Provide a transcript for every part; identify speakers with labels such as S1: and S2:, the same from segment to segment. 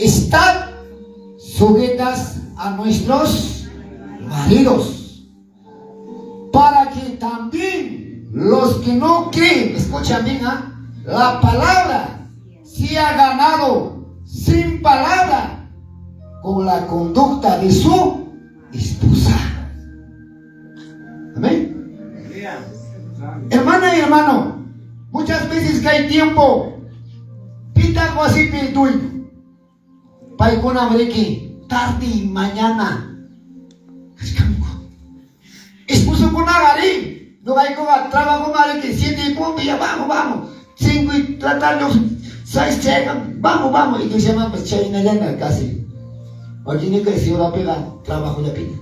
S1: Estad sujetas a nuestros maridos, para que también los que no creen, escuchan bien, ¿ah? La palabra sea ganado sin palabra con la conducta de su esposa. Amén. Hermana y hermano, muchas veces que hay tiempo, pitaq wasipi dueño. Paykuna riki tarde y mañana kachkanku. Esposokunaqa rin, noqaykuqa trabajoman riki siete y punto ya vamos, vamos. Cinco y tratar los seis llegan, vamos, vamos. Iglesiamanpas chaynallana casi. Wakinniqa ciudadpiqa trabajollapina.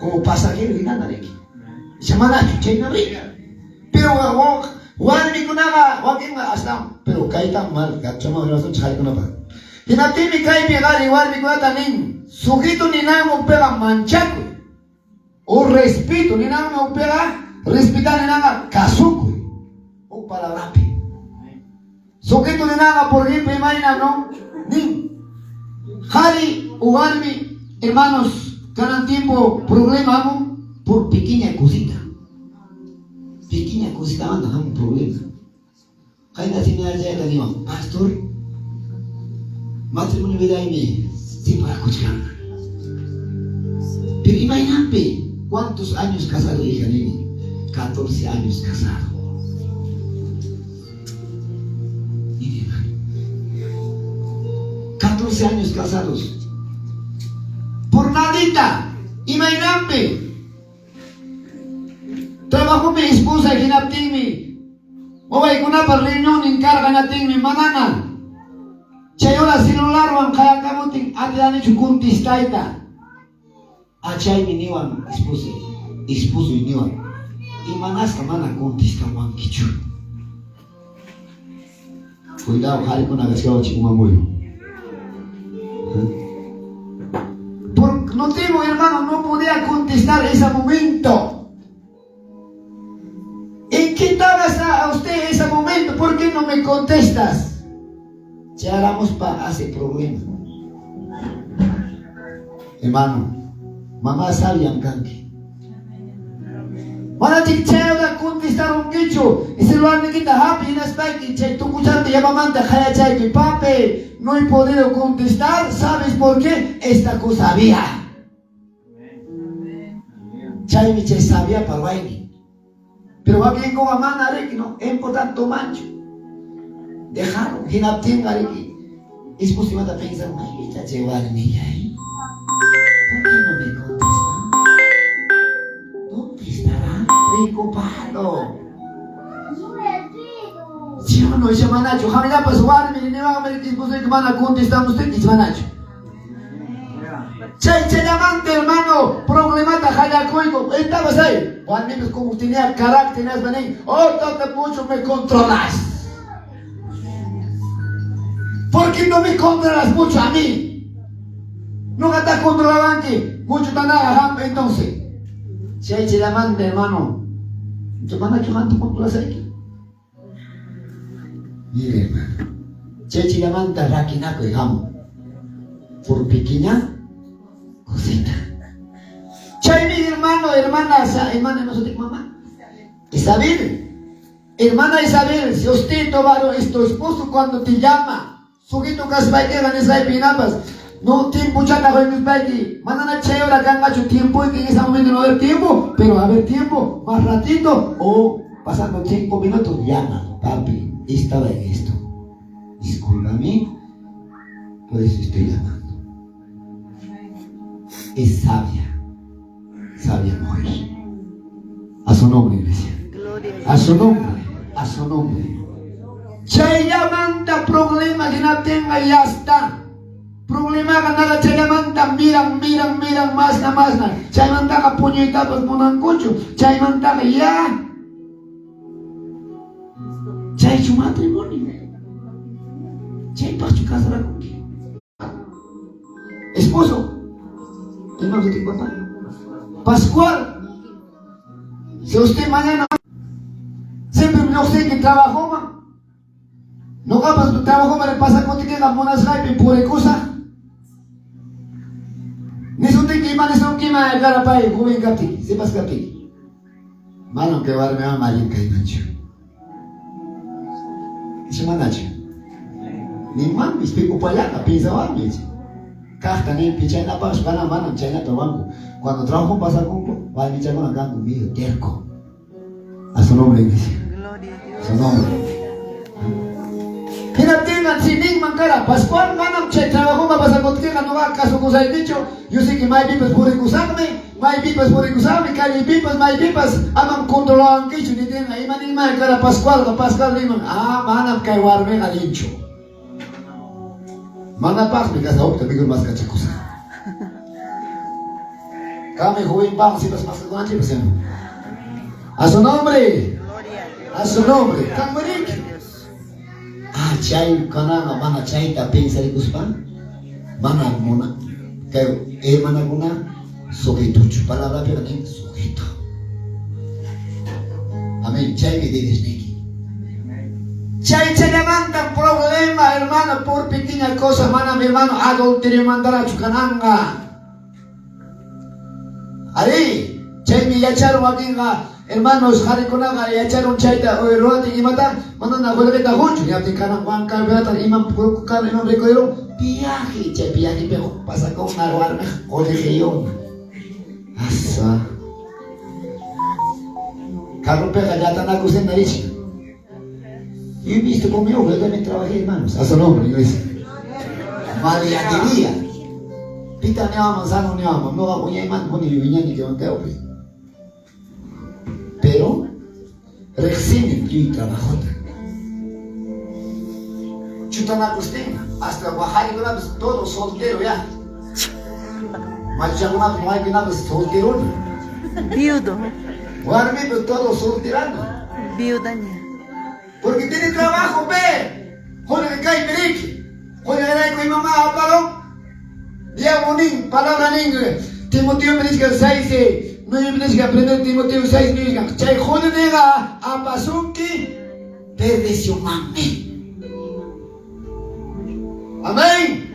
S1: Como pasajero hinana riki. Manachu chayna riki. Pero warmikunaqa wakinqa astawan, pero kayta mal kachaman razón qharikunapaq. Hinaptinmi kaypi qhari warmikunata nin, sujeto ninanmi ukpiqa manchakuy. O respeto ninanmi ukpiqa, respetar ninanqa kasukuy. Huk palabrapi. Sujeto ninanqa, por ejemplo, imayna, no? Nin. Qhari o warmi, hermanos, kanan tiempo problema amo por pequeña cosita. Pequeña cosita manda un problema. Qayna seminariota niwan, pastor, matrimonio vidaymi separakuchkan. Pero imaynanpi, ¿cuántos años casado, hija nini? 14 años casado. Mire, hermano. 14 años casados. Por nadita, imaynanpi. Trabajó mi esposa hinaptinmi. Wawaykunapa reunionin karqanatinmi manana. Chay hora celularwan qayakamutin atiyanichu contestayta. Achaymi niwan esposo, esposo niwan. Imanasqa mana contestawankichu. Cuidado, qharikuna kachkawachi umamuyu. Por motivo, hermano, no podía contestar ese momento. ¿En qué estabas a usted ese momento? ¿Por qué no me contestas? Charamos pa hace problema. Hermano, mamá sabia kanki. Mana chayqa contestarunkichu. Celularnikita hapi hinaspayki chay tukuchanta yapamanta qayachayki. Papi, no he podido contestar. ¿Sabes por qué? Esta cosa había. Chaymi chay sabía parwayni. Pero wakinkuqa mana riki, no? Importante tomanchu. Dejaron. Hinaptinqa riki. Esposo imata pensan, maypicha chay warmillay. ¿Por qué no me contesta? ¿Dónde estará? Preocupado. ¿Sí o no? Icha manachu. Qamllapas warmi niwanmi riki esposoyki mana contestamustinki manachu. Chay chayllamanta hermano problemata hallakuyku. Estabas ahí. Warmipis como tenía carácter, nin, oh, tata mucho me controlas. ¿Por qué no me controlas mucho a mí? Nunca te controlaban que mucho tan entonces. Chay chayllamanta hermano. Manachu qanta controlasayki. Mire hermano. Chay chayllamanta rakinakuy hamun. Por pequeña cosita. Chaymi hermano, hermana, hermana, no sé mamá. Isabel, hermana Isabel, si usted tomaron es tu esposo cuando te llama, sujeto kaspaykiqa nisqaypi hinapas, no tiempo chata qoykuspayki, manana chay hora kanqachu tiempo y que en ese momento no haber tiempo, pero haber tiempo, más ratito, o pasando 5 minutos, llama, papi, estaba en esto. Discúlpame, por eso estoy llamando. Es sabia, sabia mujer. A su nombre, iglesia. A su nombre, a su nombre. Chayllamanta problema que no tenga ya está. Problemaqa nada chayllamanta miran, miran, miran, masna, masna. Chaymantaqa puñuytapas munankuchu. Chaymantaqa ya. Chaychu matrimonio. Chaypaqchu casarakunki. Esposo. ¿Qué de tu papá? Pascual. Si usted mañana siempre no sé que trabajó, ma. Noqapas trabajoman pasakuptiykiqa munasqaypi purikusaq. Nisutiki ima nisunkima kara pay joven kaptiki, sipas kaptiki. Manam kay warmiwan allin kaymanchu. Icha manachu? Ninmanpis pi upallata pinsawanmi. Kaqta ninpi chaynapaqchu kana manam chaynata ruwanku. Cuando trabajo pasakunku, warmichakuna kanku medio terco. A su nombre, iglesia. A su nombre. Hinaptinqa si ninman kara, Pascual manam chay trabajoman pasakuptinqa nuqa kasukusaykichu, yo sé que maypipas purikusaqmi, maypipas purikusaqmi, callepipas, maypipas, amam controlawankichu, nitinqa ima ninman kara Pascualqa, Pascual ninman, ah, manam kay warmiqa allinchu. Manapaqmi kasawta mikur maskachakusaq. Kami joven sipas maskakunanchikpas A su nombre. A su nombre. Kanmariki. Ah, chay kananga mana chayta pensarikuspa mana muna kay hermanakuna sujetochu palabrapiqa nin sujeto. Amén. Chaymi debes niki. Chay chayllamanta problema, hermano, por pequeña cosa, mana mi hermano adulterio mandarachu kananga. Ari, chaymi yacharon wakinqa hermanos qarikunaqa yacharon chayta ruwatin imata manana qullqita qunchu ñaptin kanan Huancavelica imam kan imam rikuyrun viaje chay viajepi pasakuna warmiq qullqiyuq asa carropiqa llatanakusina richkan. Yo he visto con mi ojo, yo también trabajé, hermanos. A su nombre, iglesia. Maleantería. Pita niwaman, sano niwaman. Noqa uñaymanta puni yuyañani kay Huancayupi. Pero riqsini lluy trabajota. Chutanakustin, hasta waqarikunapis todo soltero ya. Machakunapis waykunapis solterona.
S2: Viudo.
S1: Warmipis todo solterano.
S2: Viudaña.
S1: Porque tiene trabajo, pe. Jorge kay miriki. Jorge y mamá aparo. Diabo nin, palabra nin. Timoteo mirishka 6, 9 mirishka, primer Timoteo 6 mirishka. Chay Jorge nega apasunki perdicionmanmi. Amén.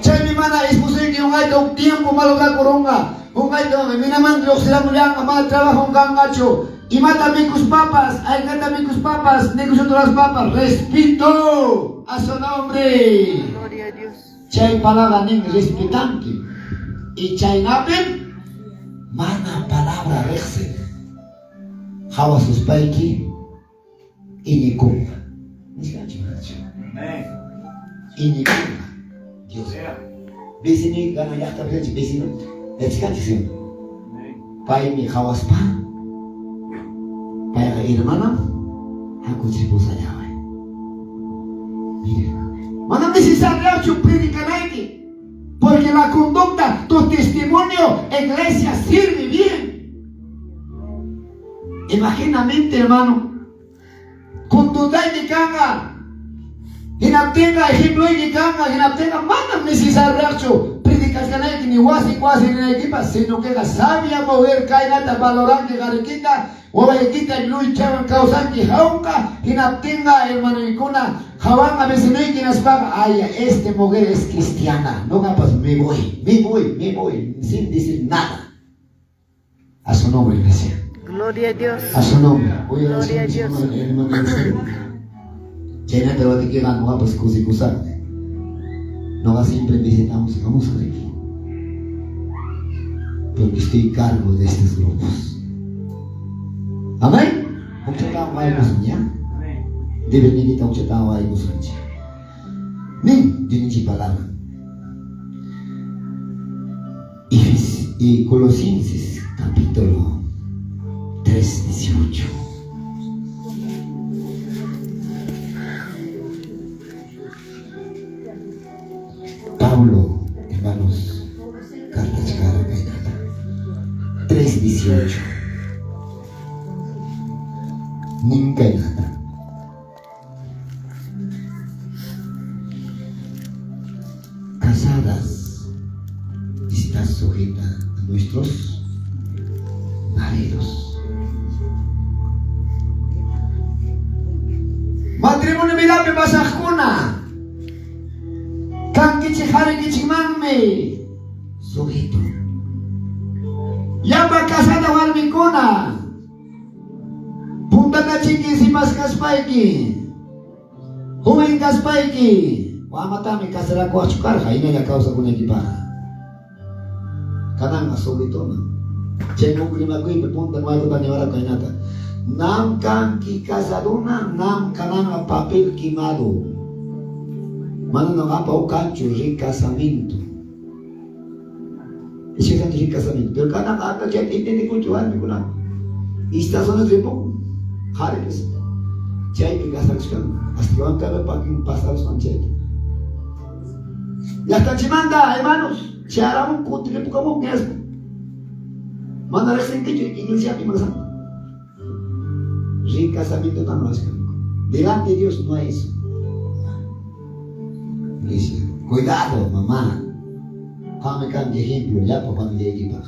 S1: Chay mi mana esposuyki unayta un tiempo malograkurunqa. Unayta minaman lluqsiramullanga mana trabajo kanqachu. Imata mikus papas, aykata mikus papas, negocio las papas, respeto a su nombre.
S2: Gloria a Dios.
S1: Chay palabra nin respetanki. Y chaynapin mana palabra riqsi. Hawa suspayki iñikunqa. Nisqanchu manachu? Iñikunqa. Dios. Vecino gana llaqta vecino. Yachkanchik Paymi hawaspa. Payqa hermana hakuchipusallaway. Mira, manam necesario predicanayki. Porque la conducta, tu testimonio, iglesia, sirve bien. Imagínate, hermano, conducta kanga, hinaptinqa ejemplo kanga, hinaptinqa manam necesario predicasqanayki ni wasi wasi rinaykipas, sino que sabia mujer kaynata valoranki qarikita, wawaykita luychawan kawsanki hawka, hinaptinqa hermanoykuna, hawanqa vecinoyki hinaspaqa, ay, este mujer es cristiana, no pues me voy, me voy, me voy, sin decir nada. A su nombre, iglesia.
S2: Gloria a Dios.
S1: A su nombre. Voy a
S2: Gloria a Dios.
S1: Chaynata watikiqa noqapas kusikusaqmi. Noqa siempre visitamos, vamos a ver. Porque estoy cargo de estos grupos. Amén. Huchatawan waykusun, ya? Debe huchatawan waykusunchik. Nin, Dios palabra. Y Colosenses capítulo 3, 18. Pablo, hermanos, carta chikara kaynata. 3, 18. Nin kaynata. Casadas, está sujeta a nuestros maridos. Matrimonio mirape Pasaqkuna kankichik qarikichikmanmi sujeto. Llapa casada warmikuna puntata chinki sipas kaspayki, joven kaspayki, amatami casarakuwaqchu karqa hinalla kawsakunaykipaqqa. Kananqa sujetona. Chay rimakuypi punta nuwaykuta niwarqa kaynata. Nam kanki casaduna, nam kananqa papel quemado. Mana noqapa ukanchu recasamiento. Ishay kanchu recasamiento. Pero kananqa aka chay entiendekunchu warmikuna. Estaciones ripun, qharipis. Chaypi casakushkanku. Hasta que van cada pakin pasarusman chayta. Llaqtanchimanta, hermanos, chayaramun kutiripukamun nispa. Mana riqsinkichu iglesiapi imasanta. Recasamiento tan ruwashkanku. Delante de Dios no hay eso. Iglesia, cuidado, mamá. Qammi kanki ejemplo llapa familiaykipaq.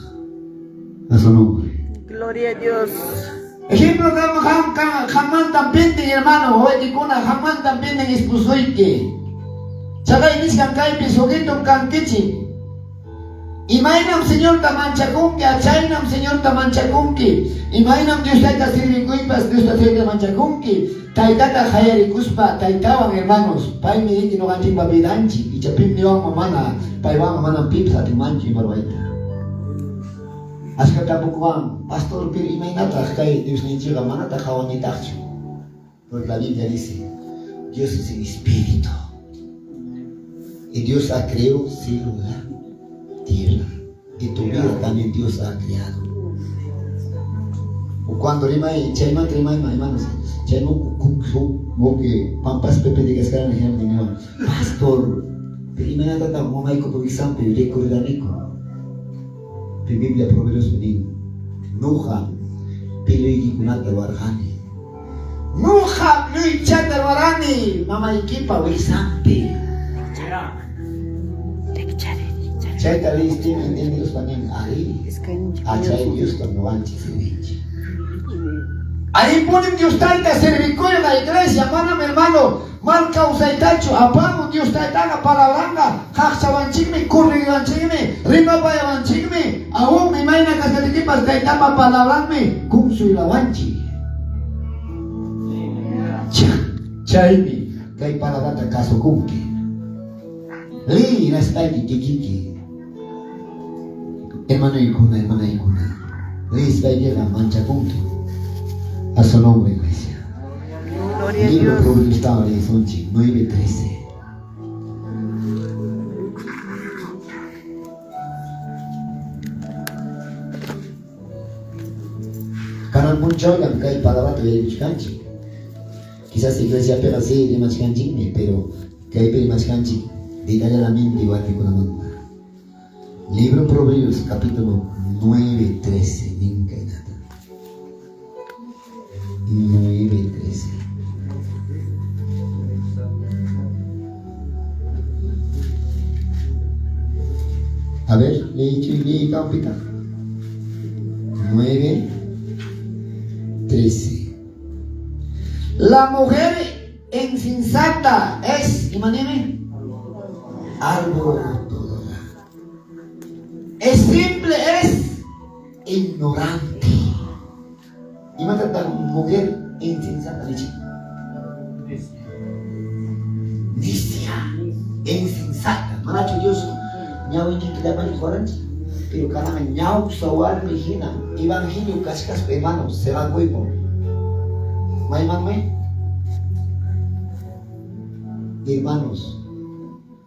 S1: A su nombre.
S2: Gloria a Dios.
S1: Ejemplo, qammantan penden, hermano, wawaykikuna, qammantan penden esposoyki. Chaqay nisqan kaypi sujeton kankichik. Imaynam Señorta manchakunki, achaynam Señorta manchakunki. Imaynam Dios tayta sirvikuypas, Dios tayta manchakunki. Taytata hayarikuspa, taytawan hermanos, paymi riki ñuqanchikpa vidanchik, icha pim niwanman mana, paywanqa manam pipas atinmanchu ima ruwayta. Achka tapukuwan, pastor, pero imaynataq kay Diosninchikqa manataq qawanitaqchu. Porque la Biblia dice, Dios es el Espíritu. Y Dios ha creado cielo y tierra. Y tu vida también Dios ha creado. O cuando rimay, chaymanta rimayman, hermanos, chay muki pampas pepe digaskarani hinaptin pastor, pero imaynatataq mamaykupa wiksanpi rikuriraniku. Pi Biblia Proverbiospi nin, nuqa piluykikunata ruwarqani. Nuqa luychata ruwarani mamaykipa wiksanpi. Chayta leíste entendidos nin, ari, achay Diosta ñuqanchik servinchik. Allinpunim Dios tayta servikuyqa iglesia, manam hermano, mal kawsaytachu apamun Dios taytaqa palabranqa qaqchawanchikmi, corrigiwanchikmi, rimapayawanchikmi, aún imayna kasqaykipas taytapa palabranmi consuylawanchik. Chaymi kay palabrata kasukunki. Liy hinaspayki kikiki. Hermanoykuna, hermanaykuna, liyispaykiqa manchakunki. A su nombre, iglesia.
S2: Gloria a
S1: Libro
S2: Dios.
S1: Proverbios estaba leyisunchik 9:13. Kanan punchawllam kay palabrata uyarikuchkanchik. Quizás iglesiapiqa sí rimachkanchikmi, pero kaypi rimachkanchik detalladamente warmikunamanta. Libro Proverbios capítulo 9:13, nin kaynata. 9:13. A ver, leí, leí, campita. 9:13. La mujer insensata es, imagíneme, alborotadora. Es simple, es ignorante. Y mata mujer insensata, dice. Necia, insensata. Manachu Dios, ñawinchik llapan juaranchik. Pero kananqa ñawsa warmi hina evangelio kashkaspa hermanos se van kuypun. Maymanmi? Hermanos,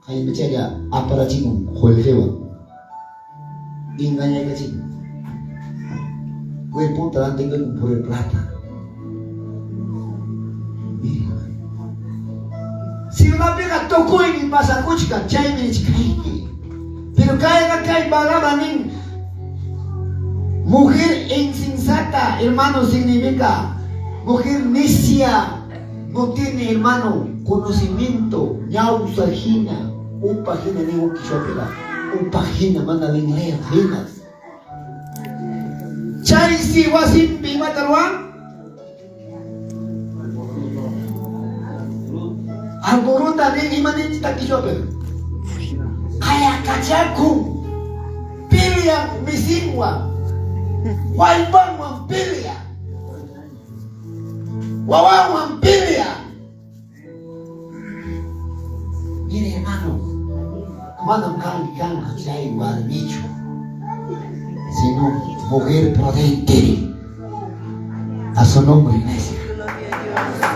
S1: kaypichalla aparachikun qullqiwan. Engañaykachikun. Cuerponta rantikun por el plata. Mira. Ciudadpiqa tukuymi pasakuchkan, chaymi nichkayki. Pero kayqa kay palabra nin, mujer insensata, hermano, significa mujer necia, no tiene, hermano, conocimiento, ñawsa hina, upa hina, ni ukichopela, upa hina, mana linlea, hinas. Chaysi wasimpi imata ruwan? Alborota nin ima ninchita quichwapi. Qayakachakun. Pelean misinwan. Wallpanwan pelea. Wawanwan pelea. Mire, hermano, manam kan kanqa chay warmichu, sino mujer prudente. A su nombre, iglesia.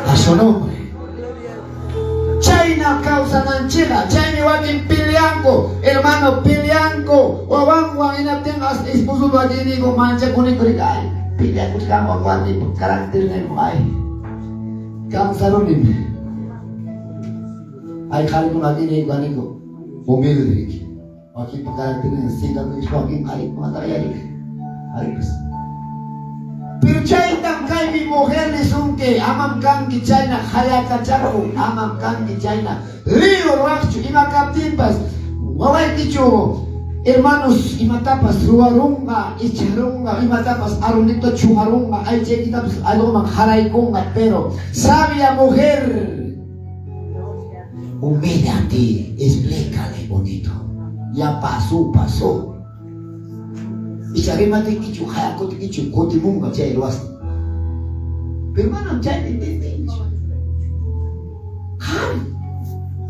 S1: A su nombre. Chayna kawsananchikqa, chaymi wakin peleanku, hermano, peleanku, wawanwan hinaptinqa esposo wakinniku manchakuniku ay, peleakuchkanwan warmipa carácter ninku, ay, cansarunimi. Ay, qarikuna wakinniku kaniku, humilde, wakinpa carácter sinkakushpa wakin qarikunataqa yarik, qaripas. Pero chaytam kaymi mujer nisunki, amam kanki chayna hayakachaku, amam kanki chayna lío ruwaqchu, ima kaptinpas, wawaykichu, hermanos, imatapas ruwarunqa, icharunqa, imatapas arunita chuqarunqa, aychaykitapas allquman haraykunqa, pero sabia mujer, humíllate, explícale bonito. Ya pasó, pasó. Icharimatikichu, hayakutikichu, kutimunqa chay ruwasqa. Pero manam chayta entendinchu. Qam,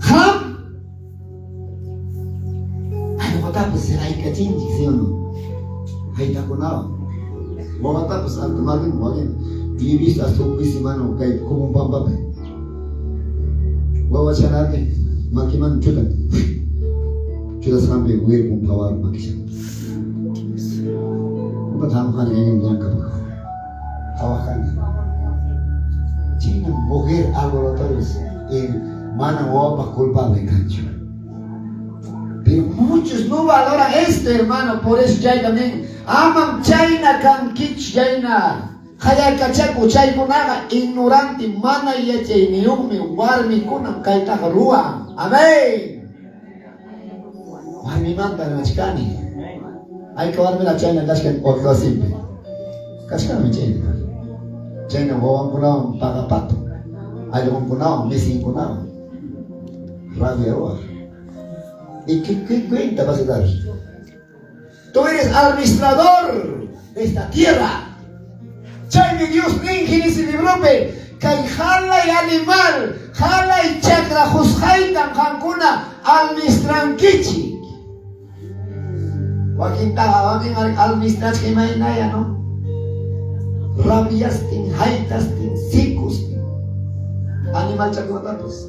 S1: qam. Allqutapas raykachinchik, ¿sí o no? Haytakunawan. Wawatapas alto makin wakin. Y he visto hasta un bici mano kay como pampapi. Wawachanarqa makiman chutan. Chutasqanpi wirpun phawar makishan. Uqa qamqani llank'apaq. Qhawaqani. Chayna mujer alborotores el mana wawapaq culpable kanchu. Pero muchos no valoran esto, hermano, por eso ya también amam chayna kankichu chayna hayakachaku chaykunaqa ignorante mana yachayniyuqmi warmikunam kaytaqa ruwan. Amén. Warmimanta rimachkani. Ayka warmila chayna kachkan wasinpi. Kachkanmi chayna. Chayna wawankunawan pagapato. Allqunkunawan misinkunawan. Rabia ruwaq. ¿Y qué cuenta vas a dar? Tú eres administrador de esta tierra. Chaymi Dios nin Génesis libropi kay halay animal, halay chakra husqaytan qankuna administrankichik. Wakintaqa wakin administrachka imaynaya, no? Rabiastin, haytastin, sikustin, animal chakunatapas.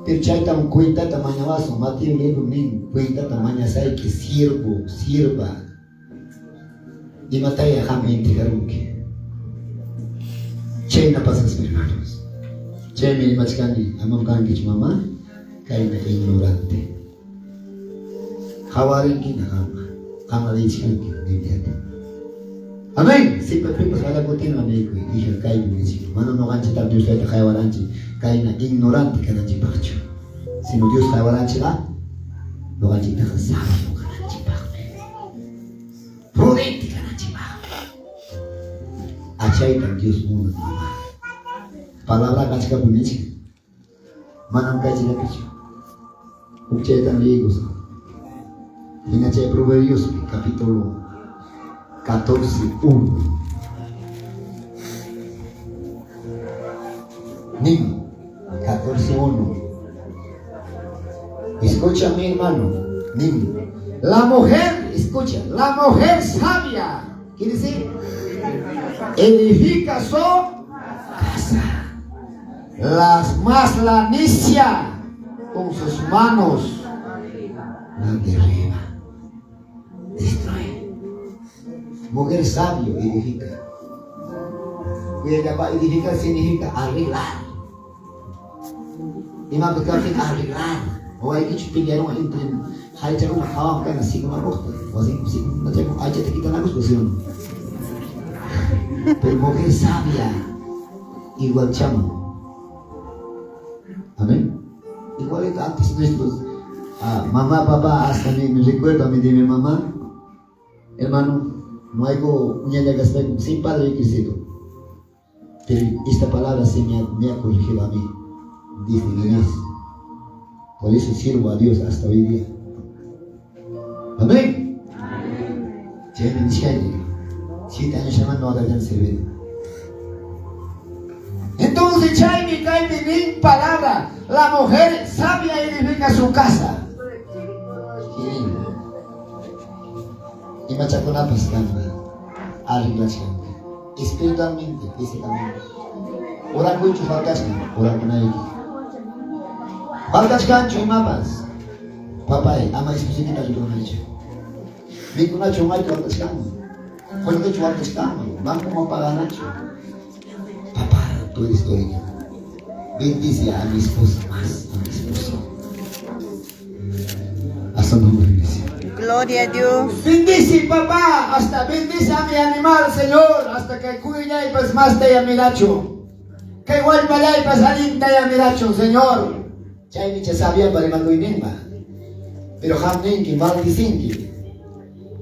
S1: Pero chaytam cuentata mañawasun, Mateo libro nin cuentata mañasayki siervo, sierva. Imataya qam entregarunki. Chayna pasas, hermanos. Chaymi rimachkani, amam kankichu mama, kayna ignorante. Qhawarinkina qamqa, qamqa lichkanki Bibliata. Amén. Siempre pipas hallakutina niykuy, hija kaymi nichik. Mana ñuqanchikta Dios tayta qaywaranchik, kayna ignorante kananchikpaqchu. Sino Dios qaywaranchikqa ñuqanchiktaqa sabio kananchikpaqmi. Prudente kananchikpaqmi. Achaytan Dios munan mama. Palabra kachkapi nichik. Manam kaychikapichu. Huk chaytan leykus. Hina chay Proverbios capítulo 14, 1. Nin 14, 1. Escucha mi hermano. Nin. La mujer, escucha, la mujer sabia, quiere decir, edifica su casa. Las más la necia con sus manos la derriba. Destruye. Mujer sabio edifica. Edificar significa arreglar. Ima kaptin arreglar. O hay que pelear entre haycharuna hawan kana sikunakuqta. Wasin sikunachaku aychata kitanakuspa, ¿sí o no? Pero mujer sabia igual chama. Amén. Igualito antes nuestros mamá, papá, hasta me recuerdo a mí de mi mamá, hermano, no hay como sin padre he crecido. Pero esta palabra sí me ha corregido a mí. Dice Dios. Por eso sirvo a Dios hasta hoy día. Amén. Chaymi nishkayki. 7 años no deberían servir. Entonces, chaymi kaypi nin palabra. La mujer sabia edifica su casa. Qué Imachakunapas kanqa, arreglachkanqa. Espiritualmente, físicamente. Orakuychu faltachkan, orakunayki. Faltachkanchu imapas. Papay, ama esposikita rikunaychu. Mikunachu umayki faltachkanman. Qullqichu faltachkanman. Bancoman paganachu. Papá, tú eres dueño. Bendice a mi esposa más, a mi esposo. A su nombre, iglesia.
S2: Gloria a Dios.
S1: Bendice, papá, hasta bendice a mi animal, Señor, hasta que pues más te miracho. Que igual pues alinta ya miracho, Señor. Chaymi sabía para rimakuyninma. Pero qam ninki, maldicinki.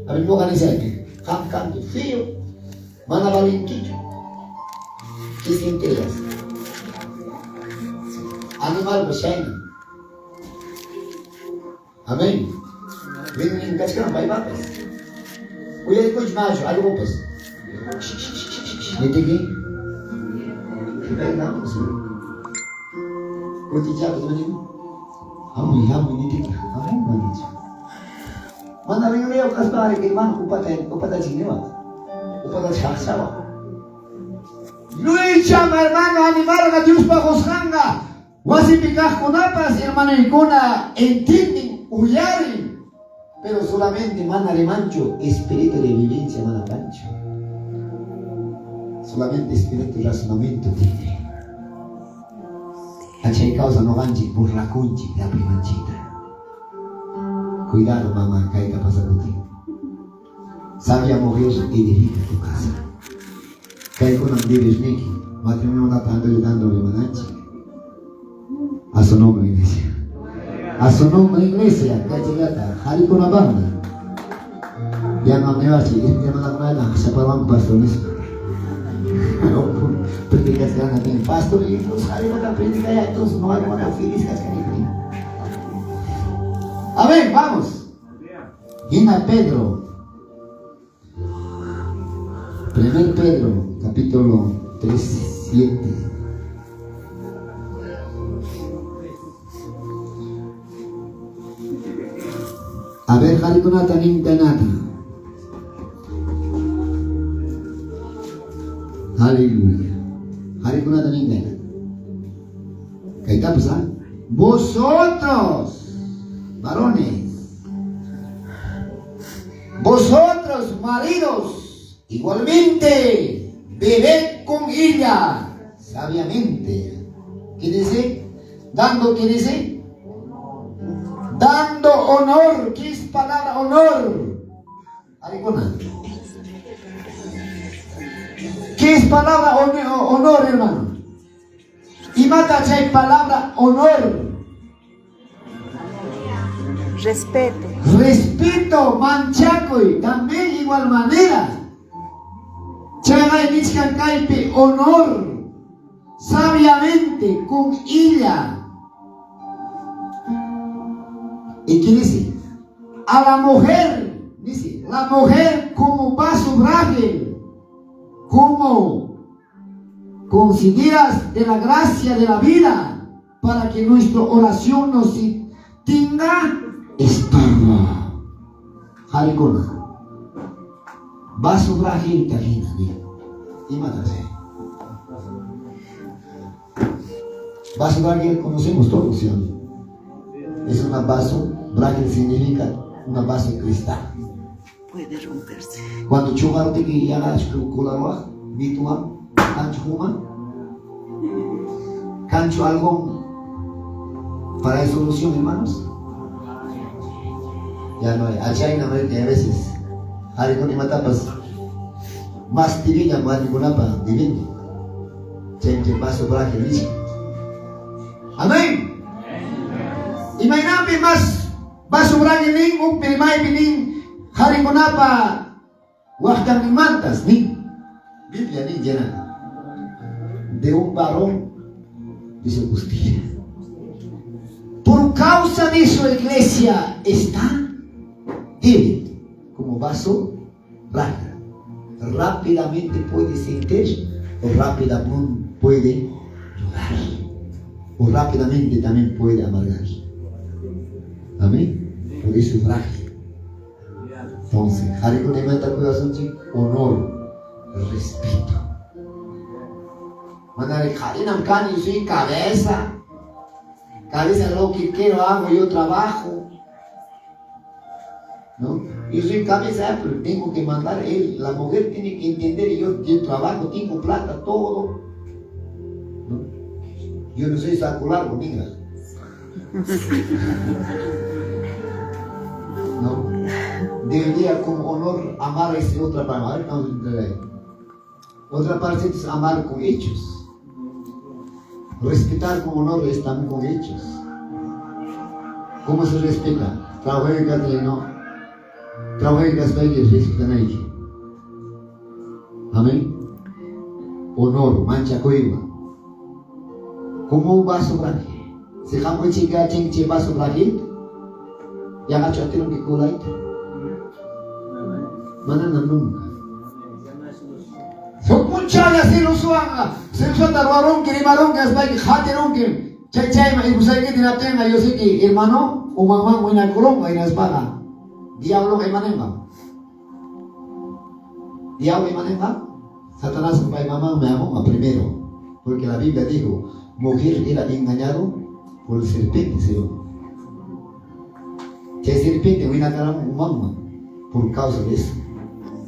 S1: A mi ñuqa nisayki, qam kanki feo, mana valinkichu. ¿Qué sientes? Animal pues chayna. Amén. Rin kachkan paypapas. Uyarikuychu manachu allqupas. Nitiki. Vengamos. Kutichapas manin. Hamuy, hamuy nitiki. Hamuy manichu. Mana rinriyoq kaspa ari hermano upata upata chiniwa. Upata chaqchawa. Lucha, hermano, animalqa Diospa qusqanqa. Wasipi kaqkunapas hermanoykuna entienden, uyarin. Pero solamente mana rimanchu espíritu de vivencia mana kanchu. Solamente espíritu de razonamiento tiene. Achay causa ñuqanchik burlakunchik llaprimanchikta. Cuidado mamá, kayta pasakutin. Sabia mujer edifica tu casa. Kaykunam debes niki. Matrimonio tanto ayudando rimananchik. A su nombre, iglesia. A su nombre, iglesia. Kachillata, harikuna banda. Ya no me va a decir, ya no la sapawan pastor mismo. Predicación también. Pastor, y los harikuna predica ya, entonces no hay una feliz kachkanipri. Amén, vamos. Hina Pedro. Primer Pedro, capítulo 3, 7. A ver, harikunata nintanata. Aleluya. Harikunata nintana. Kaytapas, ¿ah? Vosotros, varones, vosotros, maridos, igualmente, bebed con ella sabiamente. ¿Qué dice? Dando, ¿qué dice? Dando honor. ¿Qué es palabra honor? Aricona. ¿Qué es palabra honor, hermano? Y mata chay palabra honor.
S2: Respeto.
S1: Respeto, manchakuy, también igual manera. Chayay nichkan kaypi honor, sabiamente, con ella. ¿Y qué dice? A la mujer, dice, la mujer como vaso frágil, como consideras de la gracia de la vida, para que nuestra oración no se tenga estorbo. Harikuna. Vaso frágil tahina, Imátase. Vaso frágil conocemos todos, ¿sí o no? Es una vaso, frágil significa una vaso de cristal.
S2: Puede romperse.
S1: Cuando chugarte que ya kularwa, mitua, kancho huma, kancho algo para solución, hermanos. Ya no hay. Achayna a veces. Harikuni matapas más divina warmikunapa divino. Chay vaso frágil dice. Amén. Imaynanpi más vaso frágil nin ukpi rimaypi nin harikunapa waqtanninmantas nin Biblia nin llena de un varón dice costilla. causa de eso la iglesia está débil, como vaso frágil. Rápidamente puede sentir o rápidamente puede llorar. O rápidamente también puede amargar. Amén. Por eso es frágil. Entonces, honor, respeto. Manare yo soy cabeza. Cabeza lo que quiero hago, yo trabajo. ¿No? Yo soy cabeza, pero tengo que mandar él. La mujer tiene que entender, yo trabajo, tengo plata, todo. ¿No? Yo no soy saco largo, mira. ¿No? Debería con honor amar a esa otra parte. A ver, vamos a entrar ahí. Otra parte es amar con hechos. Respetar con honor es también con hechos. ¿Cómo se respeta? Trabajo no. Trabajo en casa y respetan ahí. Amén. Honor, mancha coiba. Como un vaso frágil. Si jambo chica chinche vaso frágil, ya gacho tiene que colar. Manana nunca. Sopunchaya sirusuanga, sirusuanga ruarunki, rimarunki, aspaiki, jatirunki, chay chayma, ibusayki tinaptenga, yo sé que hermano, o mamá, buena colonga, y las. Diablo imanenga. Diablo imanenga. Satanás papá y mamá me amó primero, porque la Biblia dijo, mujer era engañado por el serpiente, Señor. Que serpiente, buena cara, mamá, por causa de eso.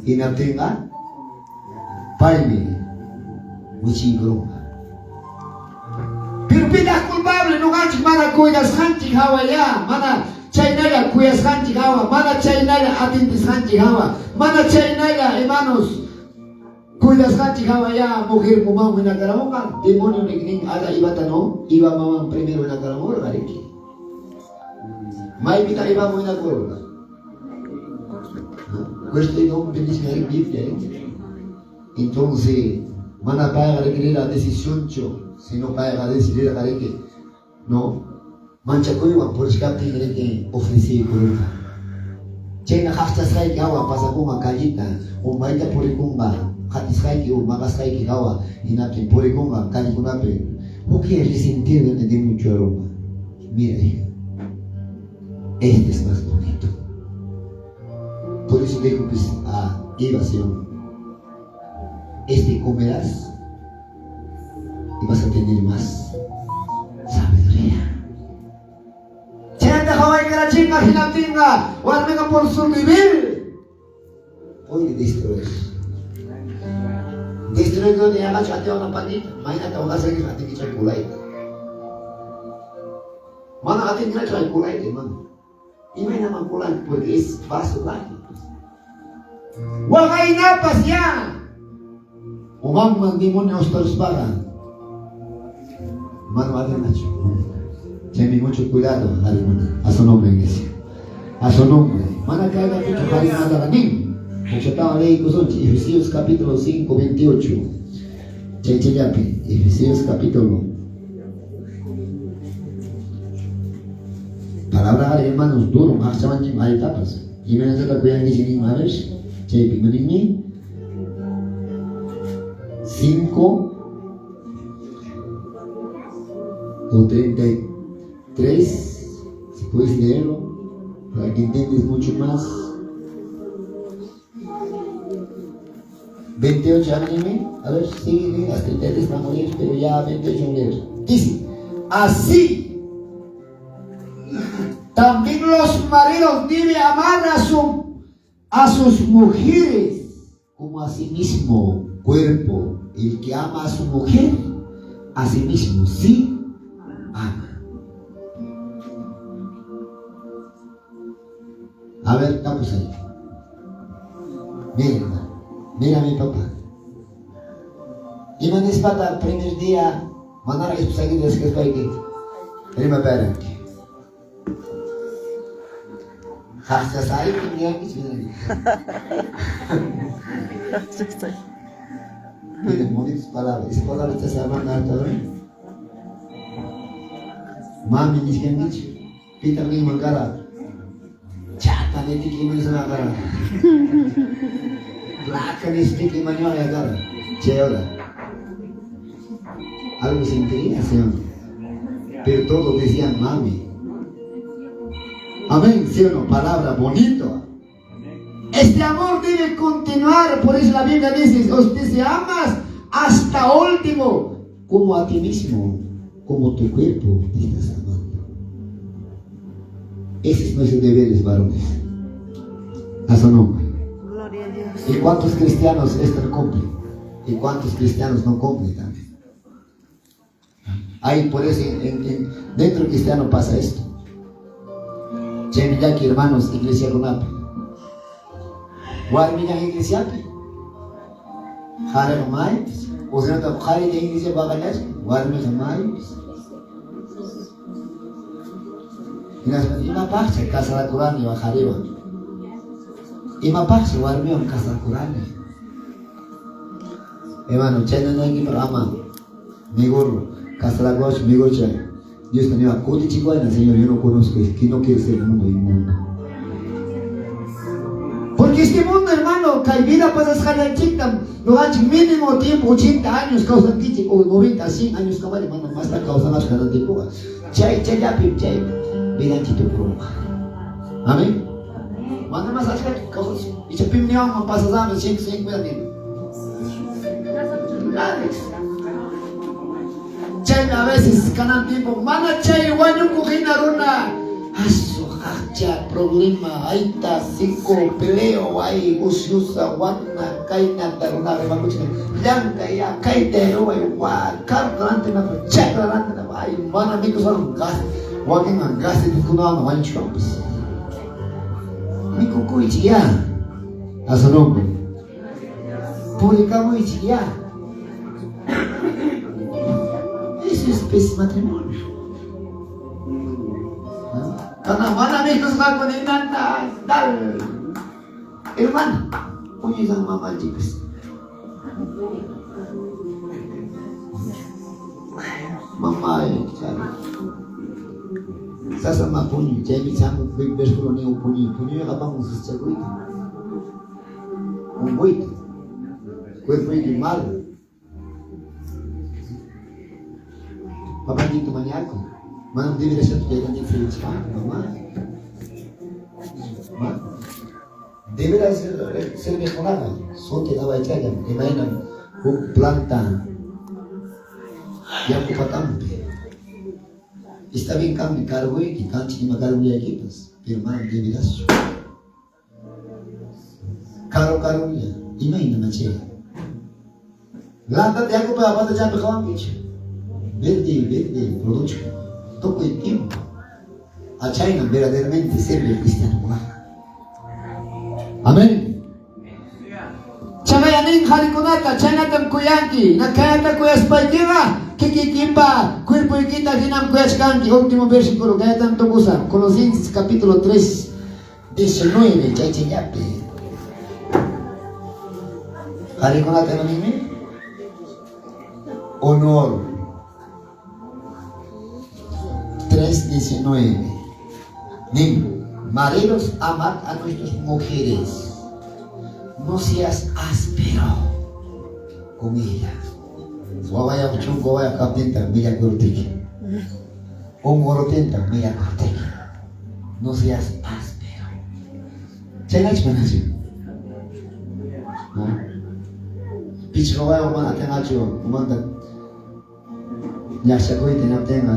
S1: Y no tenga palme, muchingro. Pero pidas culpable, no ganchis, mana cuidas hanchi hawa ya, mana chaynalla cuidas hanchi hawa, mana chaynalla atintis hanchi hawa, mana chaynalla, hermanos, cuidas hanchi hawa ya, mujer mamá buena caramoca, demonio nin ala ibata no, iba mamá primero buena caramor, gariki. Maipita iba buena corona. Biblia. Entonces, mana para requerir la decisión, sino para decidir que no mancha coiwa por escape que ofrecí por Chayna hachtasqayki hawa pasakunqa callita o mayta purikunqa hatisqayki o maqasqayki hawa hinaptin purikunqa callikunapi huk resentido de mucho aroma. Mira, hija, este es más bonito. Por eso dijo pues, a Eva, Señor, este comerás y vas a tener más sabiduría. Por su nivel puede destruir. Destruir donde haga chate una panita, mañana te vas a seguir a ti que chaculaita. Mana a ti que chaculaita, hermano. Y mañana manculay porque es vaso frágil. Wagainapas ya. O mamman demonios pagan. Mano adelante. Ten mucho cuidado, a su nombre, iglesia. A su nombre. Mana caiga mucho harina. Efesios capítulo 5, 28. Chaychayapi, Efesios capítulo. Palabra de hermanos duro, hay etapas. Y me hace la cuida ni a ver, chaypi, manini. 5 o 33, si puedes leerlo, para que entiendas mucho más. 28, anime, a ver, sigue, hasta 33 van a leer, pero ya 28 leer. Dice, así también los maridos deben amar a sus mujeres como a sí mismo cuerpo. El que ama a su mujer, a sí mismo, sí ama. A ver, estamos ahí. Mira, mira a mi papá. Y manispa primer día, mandar a esposa que que prima pera. Miren, bonitas palabras. Esa palabra está hablando ahora. Mami, dicho. Pitaq ninman kara? Chata nitiki imanisana kara? Placa nistiki imañuaya kara? Chay hora. Algo sentiría, Señor. Pero todos decían mami. Amén, ¿sí o no? Palabra bonito. Este amor debe continuar, por eso la Biblia dice, usted se amas hasta último, como a ti mismo, como tu cuerpo te estás amando. Ese es nuestro deber, varones. A su nombre.
S2: Gloria a Dios.
S1: ¿Y cuántos cristianos esto no cumplen? ¿Y cuántos cristianos no cumplen también? Ahí por eso dentro del cristiano pasa esto. Chaymi hermanos, iglesia kunapi. Warmilla iglesiapi. Qhariqa maypis. O sea, qharilla iglesia waqallasqa, warmiqa maypis. Hinaspa imapaqcha casarakurani qhariwan. Imapaqcha warmiwan casarakurani. Hermano, chaynaykipaq ama mejor casarakuwachu mejor Dios te niega, kutichikuayna, Señor, yo no conozco, es que no quiero ser el mundo inmundo. Porque este mundo, hermano, kay vida pasasqanchikta, ñuqanchik mínimo tiempo, 80 años kawsankichik, o 90, 100 años kamari, hermano, más la kawsanash kanan tiempo. Chay, chayllapi, chay, vidanchik tukurunqa. Amén. Mana más achka kawsas, icha pim niwanman pasasami, 150 ni. Nadie. Chay a veces kanan tiempo, mana chay wañukuq hina runa, asu hacha problema, ayta cinco peleo, ay ociosa, wana, kayna, runa rimakuchina, llanka ya, kayta ruway, wa, carro delante na, chakra delante na, ay, mana mikuswan gas, wakinman gas kunawan wañuchkanpas. Mikukuychik ya, a su nombre. Purikamuychik ya. Eso es pues, matrimonio. ¿No? Kana mana mikusqaku ninanta tal. Hermana, puñuysan mamanchikpis. Mamá, claro. Sasa ma puñuy, chaymi chamu versículo ni puñuy, puñuyqa apamun sasachakuyta. Unquyta. Cuerpo mal. Papanchikta mañakuy. Manam debería ser tu taytanchik mamá. Ma. Deberá ser mejorada. Suti awaychallam, imaynam huk planta yaku patampi. Está bien kanmi carguyki, kanchik ima carguyaykipas, pero manam deberaschu. Karu karulla, imayna machay. Plantata yakupa patachampi qawankichu. Verde, verde, produce tukuy tiempo. A chayna verdaderamente sirve cristiano. Amén. Chagayanin qharikunata, chaynatam kuyanki, nakayata kuyaspaykiqa, kikiykipa cuerpoykita hinam kuyachkanki. Último versículo, kayatam tukusa. Colosenses capítulo 3, 19, chay chayllapi. Qharikunata ima ninmi? Honor. 3:19. Nin, maridos, amad a nuestras mujeres. No seas áspero con ellas. Wawaya chunko waya kaptinta millakurtiki. Unquruptinta millakurtiki. No seas áspero. Chaynachu manachu? ¿No? Pichqa wawayuq mana atinqachu umanta llaqchakuyta hinaptinqa,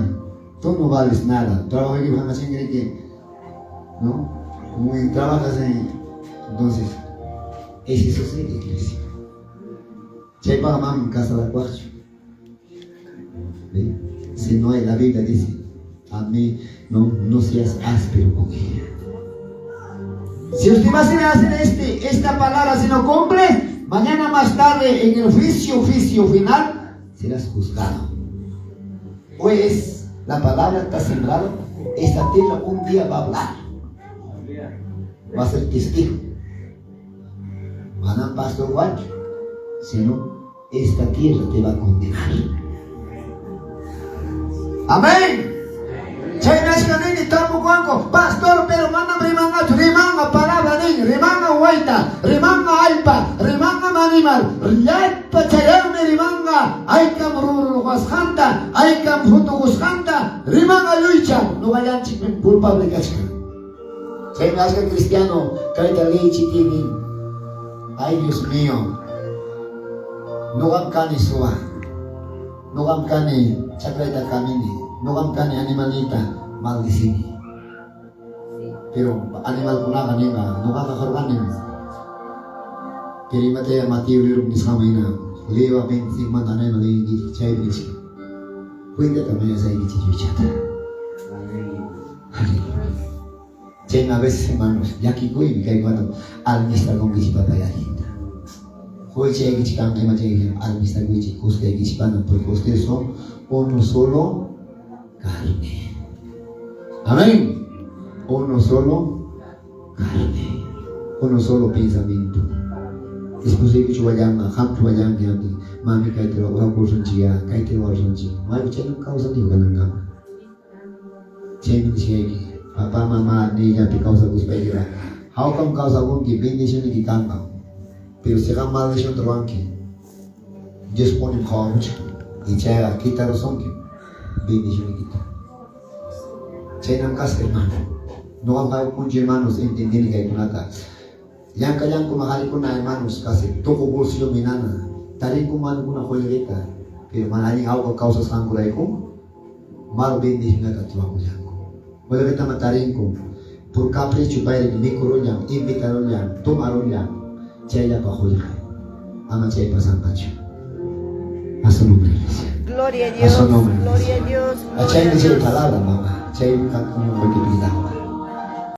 S1: tú no vales nada. Trabajo que, ¿no? Como trabajas en... Entonces, ese sucede, iglesia. Chaypaqa manam casarakuwaqchu. ¿Sí? Si no hay, la Biblia dice, a mí no, no seas áspero con ella. Si usted va a hacer esta palabra, si no cumple, mañana más tarde en el juicio final, serás juzgado. Hoy es la palabra está sembrada, esta tierra un día va a hablar, va a ser testigo. Manam pastor Juancho, sino esta tierra te va a condenar. Amén. Chaynashka nini tapukuwan Niwanku, pastor, pero manam rimanqachu, rimanqa palabra nin, rimanqa wayta, rimanqa allpa, rimanqa animal, llapa chayarmi rimanqa, haykam rururuqasqanta, haykam frutukusqanta, rimanqa lluycha, ñuqallanchikmi culpable kachkan. Chaymi achka cristiano kayta leychitinin. Ay, Dios mío, ñuqam kani suwa, ñuqam kani chakrayta kamini, ñuqam kani animalniyta maldicini. Pero animalkunaqa ninqa, ñuqaqa qurqanim. Pero imataya Mateo libro nisqanman hina, Leo 25 manta anayman leyinkichik, chaypi nichkan. Cuentata mañasaykichik lluychata. Aleluya. Chaymi a veces, hermanos, llakikuymi kaykunata almistakunkichik papay allinta. Quychaykichik kanqa imachaykichik almistakuychik kuskaykichikpana, porque ustedes son uno solo carne. Amén. Uno solo carne. Uno solo pensamiento. Esposaykichu wallanqa, qamchu wallanki, anti, mami kayta ruwakursunchik kayta ruwasunchik. Mami chayno kawsaniku kanankama. Chaymi nishayki, papá, mamá, nillapi kawsakuspaykiqa, hawkam kawsakunki, bendicionniki kanqa. Pero si qam maldicionta ruwanki, Dios punim qhawamuchkan. Y chayqa kitarusunki bendicionnikita. Chaynam kasqa, hermano. Ñuqam punchu, hermanos, entendini kaykunata. Llankallanku maqarikuna, hermanos, casi tuku bolsillo minana. Tarinku manukuna qullqita, pero mana allin hawka kawsasqankurayku mal bendicionata ruwakullanku. Qullqita tarinku por capricho payri mikurullan, invitarullan, tomarullan, chayllapa qullqi. Ama chay pasanqachu. A su nombre, iglesia.
S2: Gloria a
S1: A
S2: Dios.
S1: su nombre.
S2: Gloria a Dios.
S1: Chay
S2: Gloria a
S1: chay
S2: Dios.
S1: palabra, mamá. Chay